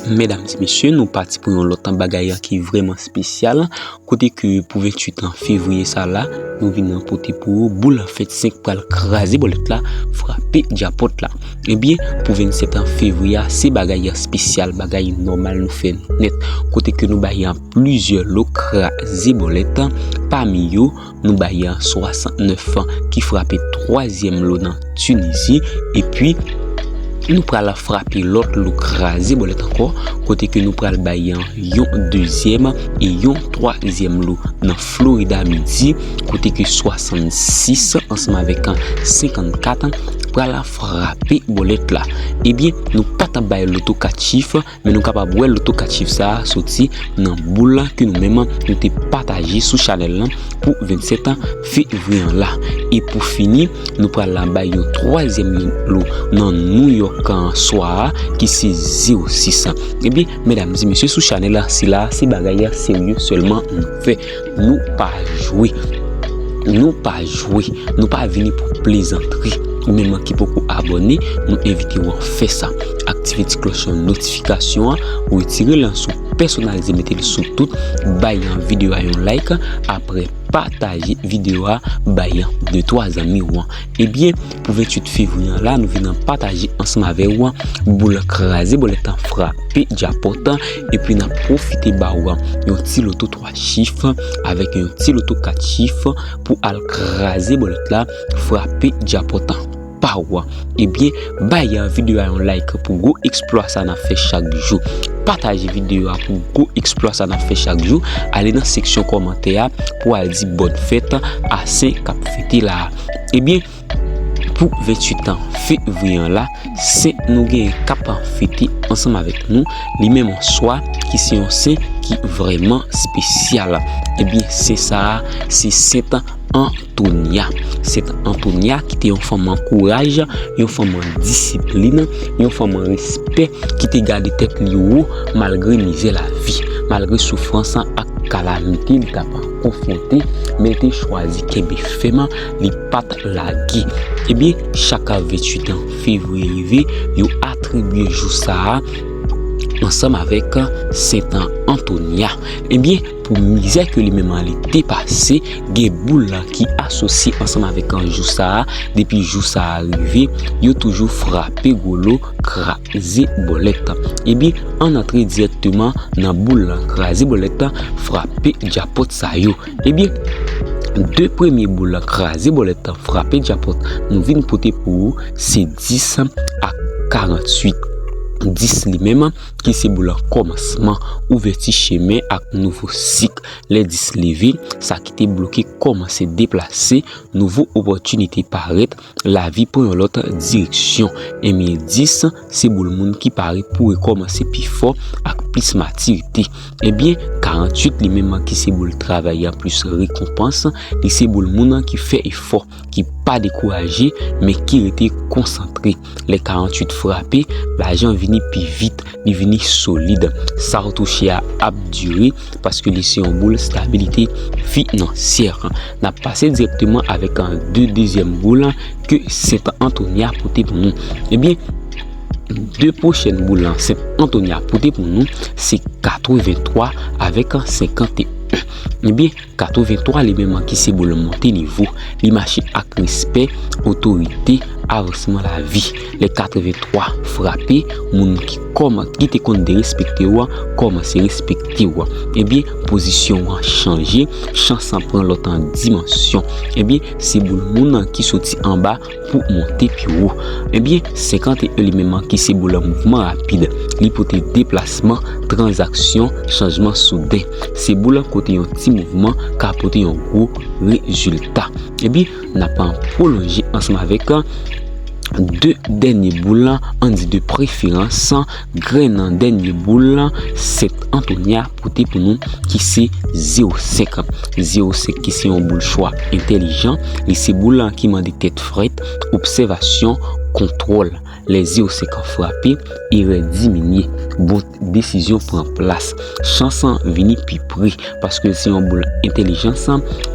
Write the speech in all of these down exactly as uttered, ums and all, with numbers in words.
Medam e mesye, nou pati pou yon lòt bagay ki vrèman espesyal. Kote ke pou venntuit fevriye sa la, nou vin pote pou ou boul fèt senk pral kraze bòlèt la, frape djapòt la. Ebyen, pou vennsèt fevriye a, se bagay espesyal, bagay nòmal nou fè nèt. Kote ke nou bay plizyè lo kraze bòlèt, pami yo, nou bay swasantnèf ki frape twazyèm lo nan Tinizi, epi nou pral frape lòt lo kraze bòlèt ankò, kote ke nou pral bay yon dezyèm e yon twazyèm lo nan Florida Midi, kote ke swasannsis ansanm avèk senkannkat pral frape bòlèt la. Ebyen, nou pa t ap bay loto kat chif, men nou kapab wè loto kat chif sa a soti nan boul ke nou menm nou te pataje sou chanèl lan pou vennsèt fevriye an la. E pou fini, nou pral bay yon twazyèm lo nan New York an swa a, ki se zewo sis. Ebyen, medam e mesye, sou chanèl la, sila se bagay serye sèlman nou fè. Nou pa jwe. Nou pa jwe. Nou pa vini pou plezantri. Ou menm ki poko abòne, nou envite w a fè sa. Aktive ti klòch notifikasyon an, retire l sou pèsonalize, mete l sou tout, bay videyo a yon like, apre pataje videyo a bay de twa zanmi w. Ebyen, pou venntuit fevriye an la, nou vin pataje ansanm avè w boul kraze bòlèt frape djapòt, epi n ap pwofite ba w yon ti loto twa chif avèk yon ti loto kat chif pou al kraze bòlèt la, frape djapòt pa w. Ebyen, bay videyo a yon like pou gwo eksplwa sa n ap fè chak jou. Pataje videyo a pou gwo eksplwa sa n ap fè chak jou. Ale nan seksyon kòmantè a pou al di bòn fèt a sen k ap fete la. Ebyen, pou venntuit fevriye an la, sen nou genyen k ap fete ansanm avèk nou, li menm an swa, ki se yon sen ki vrèman espesyal. Ebyen, sen sa a, se Sent Antonya. Sent Antonya ki te yon fanm kouraj, yon fanm disiplin, yon fanm respè, ki te gade tèt li wo malgre mizè lavi, malgre soufrans ak kalamite li t ap konfwonte, men l te chwazi kenbe fèm, li pa t lage. Ebyen, chak venntuit fevriye rive, yo atribye jou sa a ansanm avèk Sent Antonya. Ebyen, pou mizè ke li menm li te pase, gen boul ki asosye ansanm avèk jou sa a. Depi jou sa a rive, yo toujou frape gwo lo kraze bòlèt. Ebyen, ann antre dirèkteman nan boul kraze bòlèt, frape djapòt sa yo. Ebyen, de premye boul kraze bòlèt frape djapòt nou vin pote pou ou, se dis ak karanntuit. Dis li menm, ki se boul kòmansman, ouvèti chemen ak nouvo sik. Lè dis leve, sa ki te bloke kòmanse deplase, nouvo opòtinite parèt, lavi pran yon lòt direksyon. Ebyen, dis, se boul moun ki pare pou rekòmanse pi fò ak plis matirite. Ebyen, karanntuit li menm ki se boul travay a plis rekonpans, li se boul moun ki fè efò, ki pa dekouraje, men ki rete konsantre. Lè karanntuit frape, lajan vini pi vit, li vini solid. Sa w touche a ap dire, paske li se yon boul stabilite finansyè. N ap pase dirèkteman avèk de dezyèm boul ke Sent Antonya pote pou nou. Ebyen, de pwochèn boul Sent Antonya pote pou nou, se katrevenntwa avèk senkanteyen. Ebyen, katrevenntwa li menm ki se boul monte nivo, li mache ak respè, otorite, avansman lavi. Lè katrevenntwa frape, moun ki kòman, ki te konn derespekte w, kòmanse respekte w. Ebyen, pozisyon an chanje, chans an pran lòt dimansyon. Ebyen, se boul moun ki soti anba pou monte pi wo. Ebyen, senkanteyen li menm ki se boul mouvman rapid. Li pote deplasman, tranzaksyon, chanjman souden. Se boul kote yon ti mouvman ka pote yon gwo rezilta. Ebyen, n ap pwolonje ansanm avèk de dènye boul, ann di de preferans, grenn dènye boul Sent Antonya pote pou nou, ki se zewo senk. Zewo senk ki se yon boul chwa entèlijan, li se boul ki mande tèt frèt, obsèvasyon, kontwòl. Lè zewo senk an frape, erè diminye, bon desizyon pran plas, chans an vini pi pre, paske se yon boul entèlijans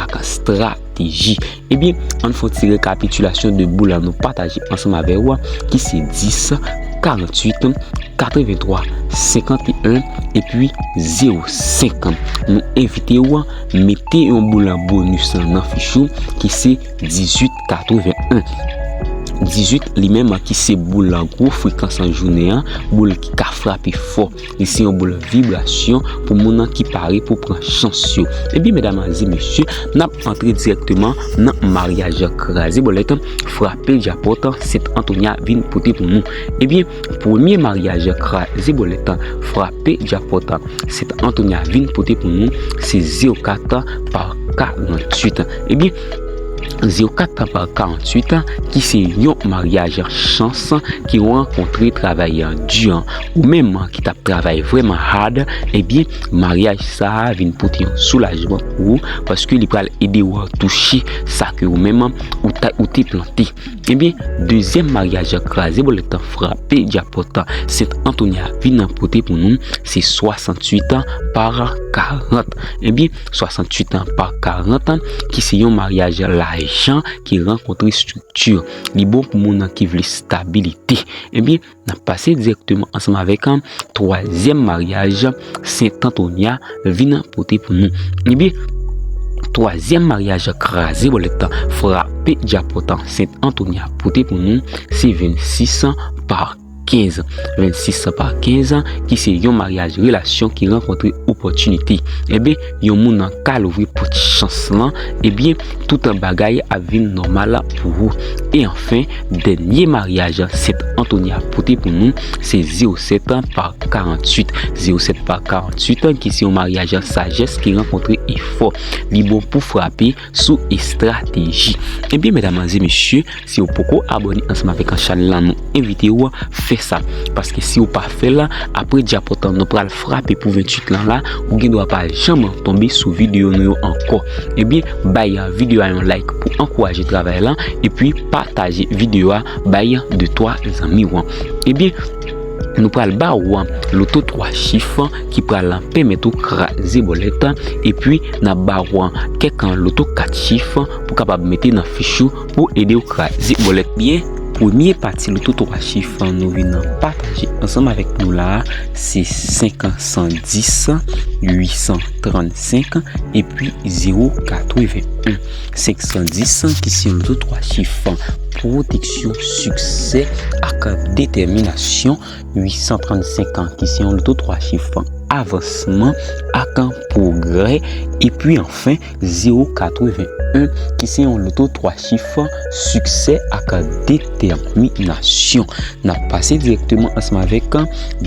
ak estrateji. Ebyen, ann fè yon ti rekapitilasyon de boul nou pataje ansanm avè w, ki se dis, karanntuit, katrevenntwa, senkanteyen, epi zewo senk. Nou envite w mete yon boul bonis nan fich ou ki se dizuit katrevennen. Dizuit li menm ki se boul gwo frekans an jounen an, boul ki ka frape fò. Li se yon boul vibrasyon pou moun ki pare pou pran chans yo. Ebyen, medam e mesye, n ap antre dirèkteman nan maryaj kraze bòlèt, frape djapòt Sent Antonya vin pote pou nou. Ebyen, premye maryaj kraze bòlèt, frape djapòt Sent Antonya vin pote pou nou, se zewo kat pa karanntuit. Ebyen, zewo kat pa karanntuit, ki se yon maryaj chans ki rankontre travay di. Ou menm ki t ap travay vrèman hard, ebyen, maryaj sa a vin pote yon soulajman pou ou, paske li pral ede w touche sa ke ou menm ou ta, ou te plante. Ebyen, dezyèm maryaj kraze bòlèt frape djapòt Sent Antonya vin pote pou nou, se swasanntuit pa karant. Ebyen, swasanntuit pa karant, ki se yon maryaj lajan ki rankontre estrikti. Li bon pou moun ki vle stabilite. Ebyen, n ap pase dirèkteman ansanm avèk, an, twazyèm maryaj Sent Antonya vin pote pou nou. Ebyen, twazyèm maryaj kraze bòlèt frape djapòt Sent Antonya pote pou nou, se vennsis pa kenz. Vennsis pa kenz, ki se yon maryaj relasyon ki rankontre opòtinite. Ebyen, yon moun ka louvri pòt chans lan, ebyen, tout bagay ap vin nòmal pou ou. E anfen, dènye maryaj Sent Antonya pote pou nou, se zewo sèt pa karanntuit. Zewo sèt pa karanntuit, ki se yon maryaj sajès ki rankontre efò. Li bon pou frape sou estrateji. Ebyen, medam e mesye, si w poko abòne ansanm avèk chanèl lan, nou envite w fè sa. Paske si w pa fè l, apre djapòt nou pral frape pou venntuit lan la, ou gen dwa pa janm tonbe sou videyo nou yo ankò. Ebyen, bay videyo a yon like pou ankouraje travay lan, epi pataje videyo a bay de twa zanmi w. Ebyen, nou pral ba w loto twa chif ki pral pèmèt ou kraze bòlèt, epi n ap ba w kèk loto kat chif pou kapab mete nan fich ou pou ede w kraze bòlèt. Byen, premye pati loto twa chif nou vin pataje ansanm avèk nou la a, se senk san dis, uit san trannsenk, epi zewo katreven. Senk san dis, ki se yon loto twa chif pwoteksyon, siksè ak detèminasyon. Uit san trannsenk, ki se yon loto twa chif avansman ak pwogrè. Epi anfen, zewo katreven en, ki se yon loto twa chif siksè ak detèminasyon. N ap pase dirèkteman ansanm avèk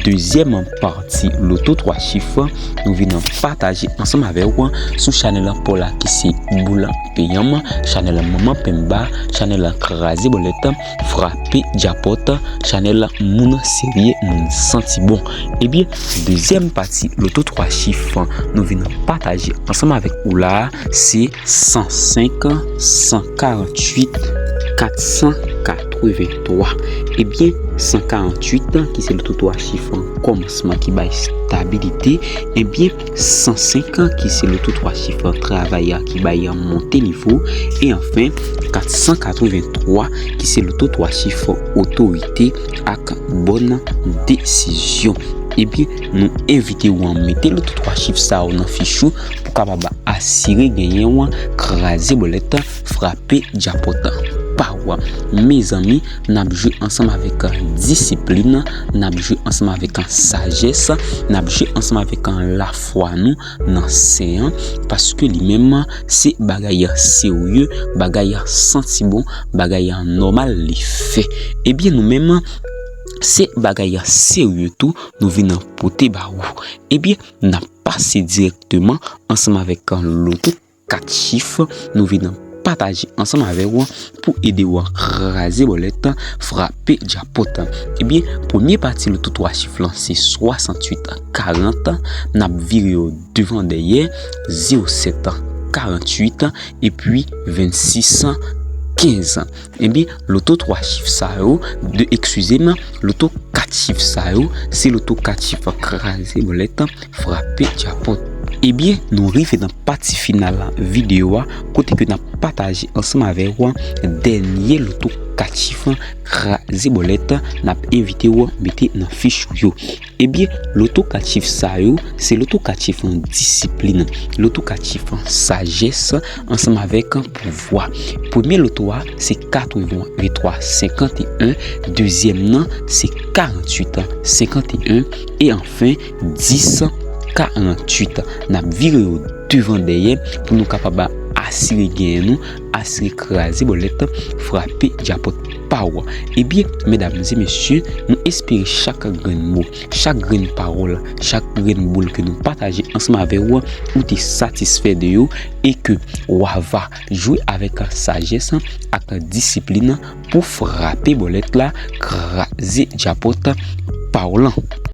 dezyèm pati loto twa chif. Nou vin pataje ansanm avè w sou chanèl pa w la ki se Boul Peyanm, chanèl Manman Penba, chanèl Kraze Bòlèt, Frape Djapòt, chanèl Moun Serye, Moun Santi Bon. Ebyen, dezyèm pati loto twa chif nou vin pataje ansanm avèk ou la a, se san senk, san karanntuit, kat san katrevenntwa. Ebyen, san karanntuit, ki se loto twa chif kòmansman ki bay stabilite, ebyen, san senk, ki se loto twa chif travay ki bay monte nivo, e anfen, kat san katrevenntwa, ki se loto twa chif otorite ak bòn desizyon. Ebyen, nou envite w mete loto twa chif sa yo nan fich ou pou kapab asire genyen w, Kraze Bòlèt, Frape Djapòt pa w. Mezanmi, n ap jwe ansanm avèk disiplin, n ap jwe ansanm avèk sajès, n ap jwe ansanm avèk lafwa nou nan Sen an, paske li menm se bagay serye, bagay santi bon, bagay nòmal li fè. Ebyen, nou menm, se bagay serye tou nou vin pote ba ou. Ebyen, n ap pase dirèkteman ansanm avèk loto kat chif nou vin pataje ansanm avè w pou ede w kraze bòlèt, frape djapòt. Ebyen, premye pati loto twa chif lan se swasanntuit karant, n ap vire yo devan dèyè, zewo sèt karanntuit, epi vennsis kenz. Ebyen, loto twa chif sa yo, de, eskize m, loto kat chif sa yo, se loto kat chif Kraze Bòlèt, Frape Djapòt. Ebyen, nou rive nan pati final videyo a, kote ke n ap pataje ansanm avè w dènye loto kat chif kraze bòlèt n ap envite w mete nan fich ou yo. Ebyen, loto kat chif sa yo, se loto kat chif disiplin, loto kat chif sajès ansanm avèk pouvwa. Premye loto a, se katrevenntwa senkanteyen, dezyèm nan, se karanntuit senkanteyen, e anfen, dis karanntuit. N ap vire yo devan dèyè pou nou kapab asire genyen nou, asire kraze bòlèt, frape djapòt pa w. Ebyen, medam e mesye, nou espere chak grenn mo, chak grenn pawòl, chak grenn boul ke nou pataje ansanm avè w, ou te satisfè de yo e ke w ava jwe avèk sajès ak disiplin pou frape bòlèt la, kraze djapòt pa w lan.